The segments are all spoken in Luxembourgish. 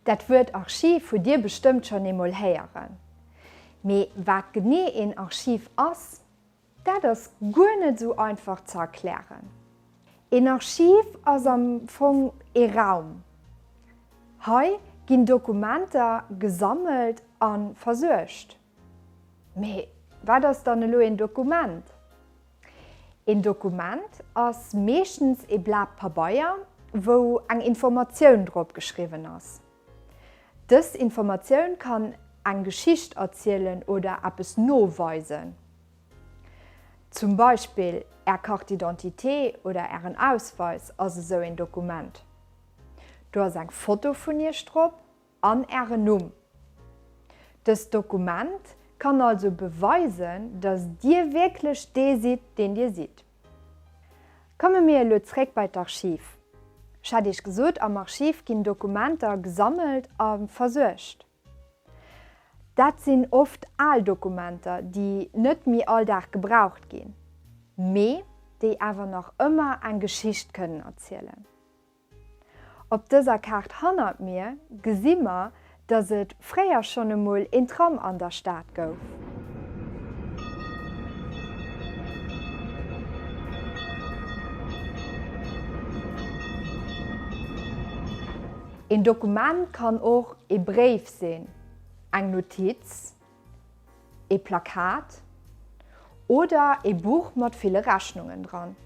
Dat Wuert Archiv hutt Dir bestëmmt schonn eemol héieren. Mee wat genee een Archiv ass, dat ass guer net esou einfach ze erklären. Een Archiv ass am Fong ee Raum. Hei ginn Dokumenter gesammelt a versuergt. Mee wat ass dann elo een Dokument? Een Dokument ass meeschtens ee Blat Pabeier, wou eng Informatioun drop geschriwwen ass. Dës Informatioun kann eng Geschicht erzielen oder eppes noweisen. Zum Beispill Är Carte d'identité oder Ären Ausweis ass esou een Dokument. Do ass eng Foto vun Iech drop an Ären Numm. Dëst Dokument kann also beweisen, dass Dir wierklech dee sidd, deen Dir sidd. Komme mir elo zréck bei d'Archiv. Ech hat Iech gesot, am Archiv ginn Dokumenter gesammelt a versuergt. Dat sinn oft al Dokumenter, déi net méi all Dag gebraucht ginn, mee déi awer nach ëmmer eng Geschicht kënnen erzielen. Op dëser Kaart hannert mir gesi mer, dass et fréier schonn emol een Tram an der Stad gouf. Een Dokument kann och ee Bréif sinn, eng Notiz, ee Plakat oder ee Buch mat ville Rechnungen dran.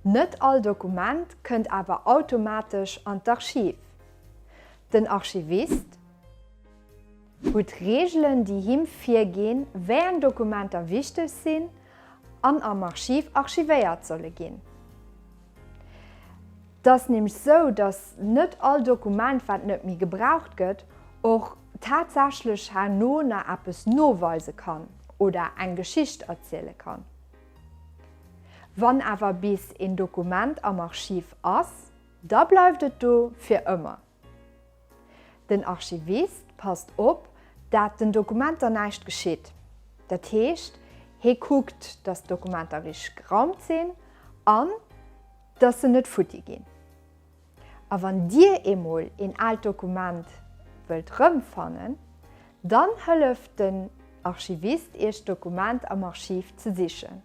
Net all Dokument kënnt awer automatesch an d'Archiv. Den Archivist huet Reegelen, déi him virginn, wéi eng Dokumenter wichteg sinn an am Archiv archivéiert solle ginn. Et ass nämlech sou, datt net all Dokument, wat net méi gebraucht gëtt, och tatsächlech herno nach eppes noweise kann oder eng Geschicht erziele kann. Wann awer bis een Dokument am Archiv ass, da bleift et do fir ëmmer. Den Archivist passt op, dat den Dokumenter näischt geschitt. Dat heescht, hee kuckt, datt d'Dokumenter richteg geraumt sinn an datt se net futti ginn. A wann Dir eemol een aalt Dokument wëllt rëmfannen, dann hëlleft den Archivist Iech d'Dokument am Archiv ze sichen.